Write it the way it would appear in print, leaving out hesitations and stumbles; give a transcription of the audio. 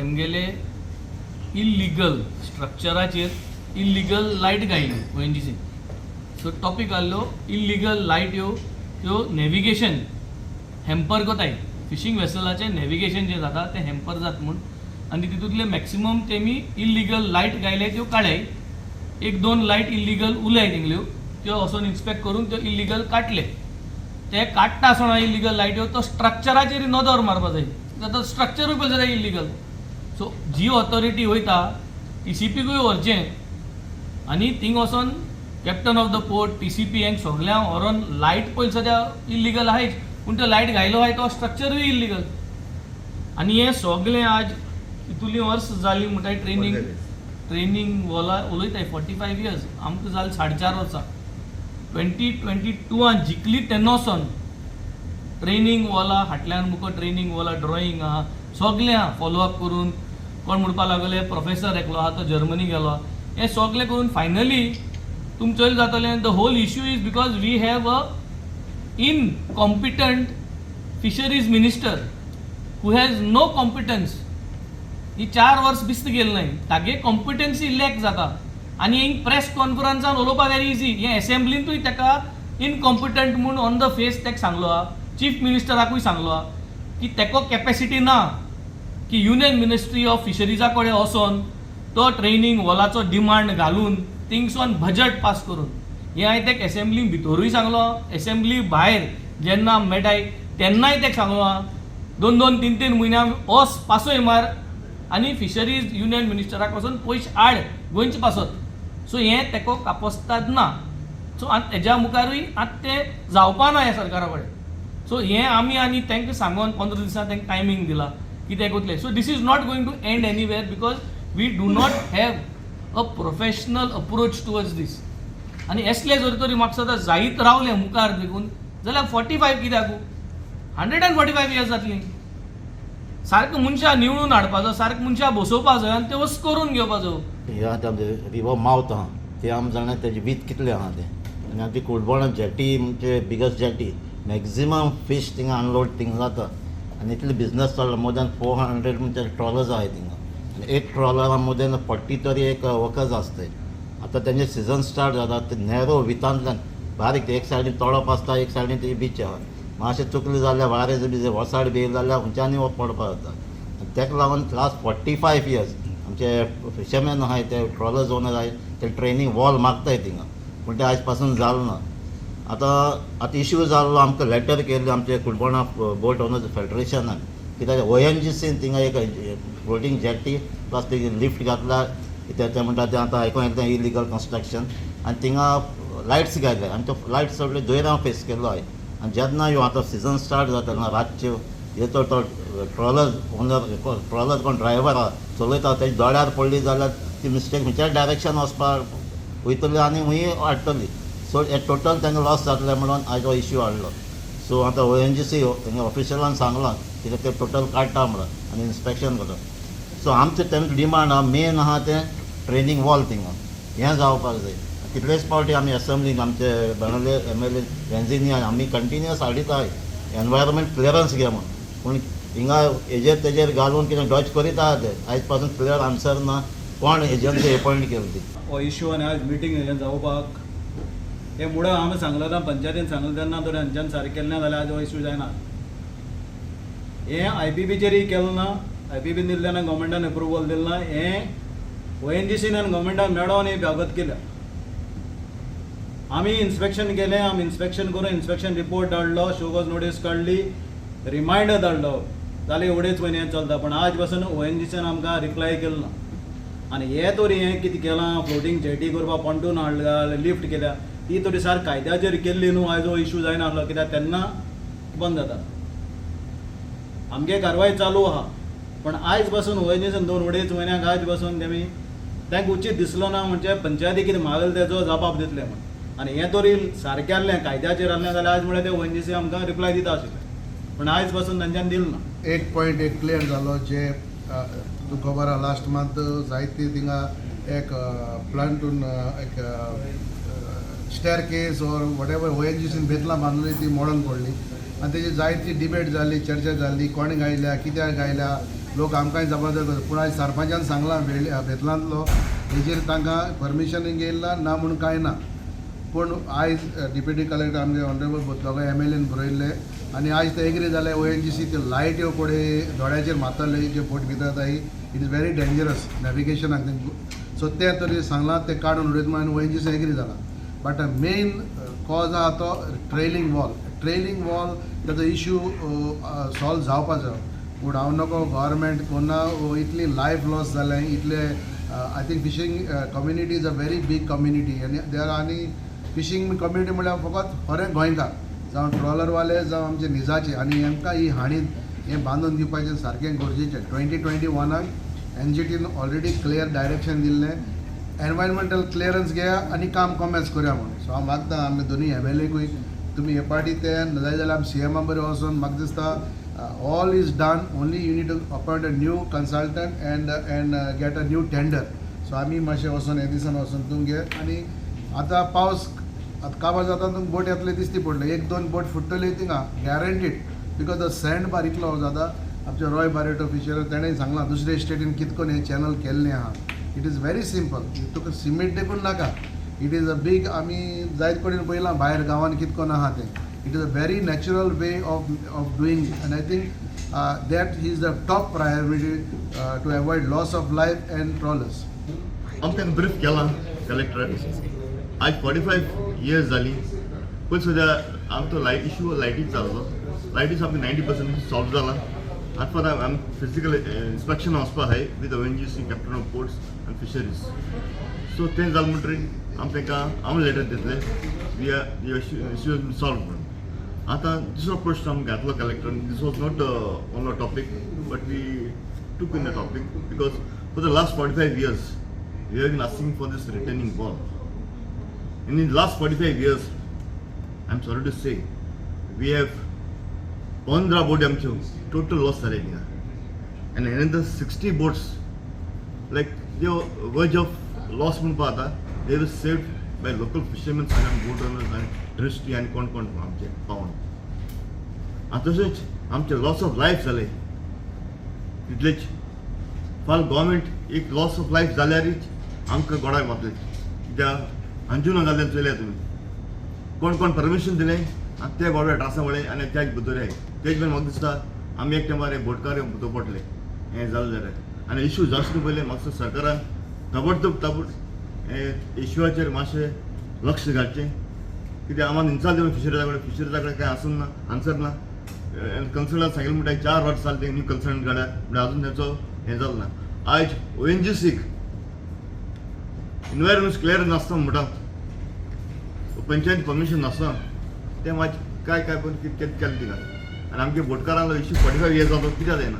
तेमगेले illegal स्ट्रक्चराचेर illegal light घायली ओएनजीसीन. सो टॉपीक आहलो इल्लिगल लायट ह्यो त्यो नॅविगेशन हॅम्पर कोताय, फिशींग वेसलाचें नॅविगेशन जें जाता तें हॅम्पर जात म्हूण. आनी तितूंतले मॅक्सिमम तेमी इल्लिगल लायट घायले त्यो काडय, एक दोन लायट इल्लिगल उरलाय तेंगल्यो, त्यो वचोन इन्स्पेक्ट करून त्यो इल्लिगल काडले. ते काडटा आसतना इल्लिगल लायट्यो तो स्ट्रक्चराचेर नदर मारपा जाय, तो स्ट्रक्चरूय पळय जाल्यार इल्लिगल. सो जी ऑथॉरिटी वयता टीसीपीकूय व्हरचें आनी थिंग वचोन captain of the port, TCP हेंक सगल्यांक व्हरोन लायट पळयली सद्या इल्लिगल आहायच, पूण तो लायट घायलो आहाय तो स्ट्रक्चरूय इल्लिगल. आनी हें सगलें आज इतुलीं वर्स जालीं म्हणटाय ट्रेनींग ट्रेनींग वॉला उलयताय 45 इयर्स, आमकां जालें 4.5 वर्सां. 2022आन जिखली तेन्ना वचोन ट्रेनींग वॉला फाटल्यान मुखार ट्रेनींग वॉला ड्रॉइंग आहा, सगलें आहा. फॉलो अप करून कोण म्हणपा लागले प्रोफेसर एकलो आहा तो जर्मनी गेलो, हें सगलें करून फायनली तुमचें चोयल जातलें. The whole issue is because we have a incompetent fisheries minister who has no competence. ही 4 वर्स बिस्त गेले न्हय, तागे कॉम्पिटन्सी लॅक जाता. आनी हिंग प्रेस कॉन्फरन्सान उलोवपाक वेरी इजी. हें एसेंब्लींतूय ताका इनकॉम्पिटंट म्हूण ऑन the face ताका सांगलो आहा, चीफ मिनिस्टराकूय सांगलो आहा की तेको कॅपेसिटी ना की युनियन मिनिस्ट्री ऑफ फिशरीजा कडेन वचोन तो ट्रेनींग वॉलाचो डिमांड घालून थिंगसोन बजट पास करून. हें हांवें तेका एसेंब्ली भितरूय सांगलो, एसेंब्ली भायर जेन्ना मेळटाय तेन्नाय तेका सांगलो आहा, दोन दोन तीन तीन म्हयन्या वच पासय मार आनी फिशरीज युनियन मिनिस्टराक वचून पयशे हाड गोंयचे पासत. सो हें तेको कापोस्ताद ना. सो आतां तेज्या मुखारूय आतां तें जावपा ना ह्या सरकारा कडेन. सो हें आमी आनी तांकां सांगोन 15 दिसां तांकां टायमींग दिला की ते कोतले. So this is not going to end anywhere because we do not have a professional approach towards this. आनी असले जर तरी म्हाका दिसता जायत रावले मुखार देखून जाल्यार 45 कित्याक, 145 इयर्स जातली. सारकें मनशां निवडून हाडपाचो, सारकें मनशां बसोवपाचो आनी ते वस्त करून घेवपाचो. हे आतां आमचे रिवर मावथ आहा ते आमी जाणा तेजी वीथ कितले आहा ते. आनी आतां ती कुडबोणा जेटी म्हणजे बिगस्ट जेटी, मॅक्झिमम फीश थिंगा अनलोड थिंगा जाता. आनी इतले बिजनस चल्ला, मोर दॅन 400 म्हणजे ट्रॉलर्स आहाय थिंगा आनी एक ट्रॉलरान मोर दॅन 40 तरी एक वर्कर्स आसताय. आतां तेंचे सिजन स्टार्ट जाता, ते नॅरो वितांतल्यान बारीक एक सायडीन तळप आसता, एक सायडीन तेजी बीच आहा. मातशें चुकलें जाल्यार वारें बी वसाड बी येयलें जाल्यार खंयच्यानूय पडपा जाता. आनी तेका लागून लास्ट 45 इयर्स आमचे फिशरमॅन आहाय, ते ट्रॉलर्स ओनर आहाय, ते ट्रेनींग वॉल मागताय थिंगा, पूण ते आयज पासून जालें ना. आतां आतां इश्यू जाल्लो, आमकां लेटर केल्ले आमचे कुडबोणा बोट ओनर्स फेडरेशनान, कित्याक ओएनजीसीन थिंगा एक फ्लोटींग जेटी प्लस ती लिफ्ट घातला. कित्याक ते म्हणटा तें आतां आयकोन येता इलिगल कन्स्ट्रक्शन. आनी थिंगा लायट्स घायले आनी त्यो लायट्स सगळे दोयरां फेस केल्लो आहाय. आनी जेन्ना ह्यो आतां सिजन स्टार्ट जाता तेन्ना रातच्यो येतो तो ट्रॉलर ओनर, ट्रॉलर कोण ड्रायव्हर आहा चलयता, तेज्या दोळ्यार पडली जाल्यार ती मिस्टेक खंयच्याय डायरेक्शन वचपाक वयतली आनी हुंय हाडटली. सो हे टोटल तांकां लॉस जातलें म्हणून आयज हो इश्यू हाडलो. सो आतां ओएनजीसी तेंगे ऑफिशलान सांगलां कित्याक ते टोटल काडटा म्हणून आनी इन्स्पेक्शन करता. सो आमचें तेंचे डिमांड आहा, मेन आहा तें ट्रेनींग वॉल थिंगा हें जावपाक जाय. कितलेच फावटी आमी एसेंब्लीन आमचे बेनाले एमएलए वेंझीनी आमी कंटिन्युअस हाडीत आहाय एनवायरमेंट क्लियरन्स घे म्हणून, पूण हिंगा हेजेर तेजेर घालून कितें डॉज करीत आहा ते. आयज पासून क्लियर आन्सर ना कोण एजन्सी एपॉयंट केली ती. हो इश्यू आनी आयज मिटींग हें जावपाक हे मुळां आमी सांगलें ना, पंचायतीन सांगलें तेन्ना तर हांच्यान सारकें केलें ना जाल्यार आज हो इश्यू जायना. हें आयपीबीचेरय केलें ना, आयपीबीन दिल्लें ना, गव्हर्मेंटान एप्रुवल दिलें ना. हें ओएनजीसीन आनी गव्हर्मेंटान मेळोन ही बागत केल्या. आमी इन्स्पेक्शन केलें, आमी इन्स्पेक्शन करून इन्स्पेक्शन रिपोर्ट धाडलो, शोकॉज नोटीस काडली, रिमायंडर धाडलो, जालें अडेच म्हयने चलता, पूण आज पासून ओएनजीसीन आमकां रिप्लाय केलो ना. आनी हे तरी हें कितें केलां, फ्लोटींग जेटी करपाक pontoon हाडला, लिफ्ट केल्या, ती तरी सारक कायद्याचेर केल्ली न्हू, आयज हो इशू जायना आसलो, कित्याक तेन्ना बंद जाता. आमगे कारवाय चालू आहा, पण आयज पासून ओएनजीसीन दोन अडेच म्हयन्याक आयज पासून तेमी तांकां उचीत दिसलो ना म्हणजे पंचायती कितें मागले तेजो जबाब दितले म्हण. आनी हें तरी सारकें आहलें, कायद्याचेर आहलें जाल्यार आयज म्हळ्यार ते ओएनजीसी आमकां रिप्लाय दिता आशिल्ले, पूण आयज पासून तांच्यान दिलें ना. एक पॉयंट एक क्लियर जालो जे तुका खबर आहा, लास्ट मंथ जायते थिंगा एक प्लांटून एक stair case or what ever ओएनजीसीन बेतलां बांदली, ती मोडून पडली आनी तेजी जायती डिबेट जाली, चर्चा जाली, कोणें घायल्या, कित्याक घायल्या. लोक आमकांय जबाबदार करता. पूण आयज सरपंचान सांगलां बेतलांतलो हेजेर तांकां परमिशन घेयला ना म्हूण कांय ना. पूण आयज डिप्युटी कलेक्टर आमगे ऑनरेबल दोगांय एम एल एन बरयल्ले आनी आयज ते एग्री जाले. ओएनजीसी त्यो लायट्यो पळय दोळ्याचेर मारताले जे बोट भितर जाताय, it is very dangerous नॅविगेशनाक. सो ते तरी सांगलां ते काडून उडयत म्हणून ओएनजीसी एग्री जाला. बट मेन कॉज आहा तो ट्रेलिंग वॉल. ट्रेलिंग वॉल ताजो इशू सॉल्व जावपाचो. पूण हांव नको गव्हर्मेंट कोन्ना इतली लायफ लॉस जालें इतले. I think fishing community is a very big community आनी there आनी फिशींग कम्युनिटी म्हळ्यार फकत खरें गोंयकार जावं ट्रॉलरवाले जावं आमचे निजाचे आनी हेंकां ही हांणी हें बांदून दिवपाचें सारकें गरजेचें. 2021आक एनजीटीन ऑलरेडी क्लियर डायरेक्शन दिल्लें, एनवायरमेंटल क्लियरन्स घेया आनी काम कॉमेन्स करया म्हणून. सो हांव मागता आमी दोनूय एमएलएकूय तुमी हे पार्टी ते जाय जाल्यार आमी सीएमा बरें वचोन म्हाका दिसता all is done, only you need to appoint a new consultant and get a new tender. So आमी मातशें वचोन हे दिसान वचोन तुमगे आनी आतां पावस आतां काबार जाता, तुमकां बोट येतले दिसती पडले, एक दोन बोट फुट्टली थिंगा guaranteed, because the send bar इतलो जाता. आमचे रॉय बारेटो फिशर तेणें सांगलां दुसरे स्टेटीन कितकोन हें चॅनल केल्लें आहा. It is very simple, तुका सिमेंट देखून नाका. It is a big आमी जायत कडेन पळयलां भायर गांवान कितकोन आहा तें. It is a very natural way of doing it and I think that is the top priority to avoid loss of life and trawlers. आमी तांकां ब्रीफ केलां कलेक्टराक. आज 45 इयर्स जाली पयलीं सुद्दां आमचो लायट इशू लायटीच जाल्लो. लायटी सामकी 90% सॉल्व जाला. आतां फक्त आमी फिजिकल इन्स्पेक्शन वचपा आहाय with ONGC, captain of ports आनी फिशरीज. सो तें जालें म्हणटकीर आमी तांकां आमी लेटर दितले, we are issue solve म्हणून. आतां दुसरो प्रश्न आमी घातलो कलेक्टरान. This was not on the topic, but we took in the topic because for the last 45 years we have been asking for this retaining wall. And in the last 45 years, I'm sorry to say, we have 15 बोटी आमच्यो total loss जाले थिंगा and another 60 boats, like they verge of loss म्हणपा आतां. They were saved by local fishermen आनी बोट owners आनी trustee आनी कोण कोण आमचे पावून. आनी तशेंच आमचे लॉस ऑफ लायफ जाले तितलेच. फाल गव्हर्मेंट एक लॉस ऑफ लायफ जाल्यारीच आमकां गोडाक मातले कित्याक अंजुना जाल्ल्यान चोयल्या तुमी कोण कोण परमिशन दिलें आनी ते गोडवे त्रासा पळय आनी त्याच भितर तेज मेरेन म्हाका दिसता आमी एक तेंपार हे बोटकार भितर पडले हें जालें जाल्यार आनी इशू जावचे पयलीं म्हाका सरकारान ताबडतोब ताबड हे इशुआचेर मातशें लक्ष घालचें कित्याक आम्हाला इन्चाल दिवन फिशरीजा कडेन फिशरीजा कडेन कांय आसून ना आन्सर ना. कन्सल्टंट सांगिल्लें म्हणटा 4 वर्स जालें ते न्यू कन्सल्टंट काड्यार म्हणल्यार अजून तेचो हें जालें ना. आयज ओएनजीसीक इन्वायरमेंट क्लियर नासता म्हणटा, पंचायत परमिशन नासता, तें मातशें काय काय पण कितें केलें तिका आनी आमच्या बोटकारांलो इशू 45 इयर्स जालो कित्याक जायना.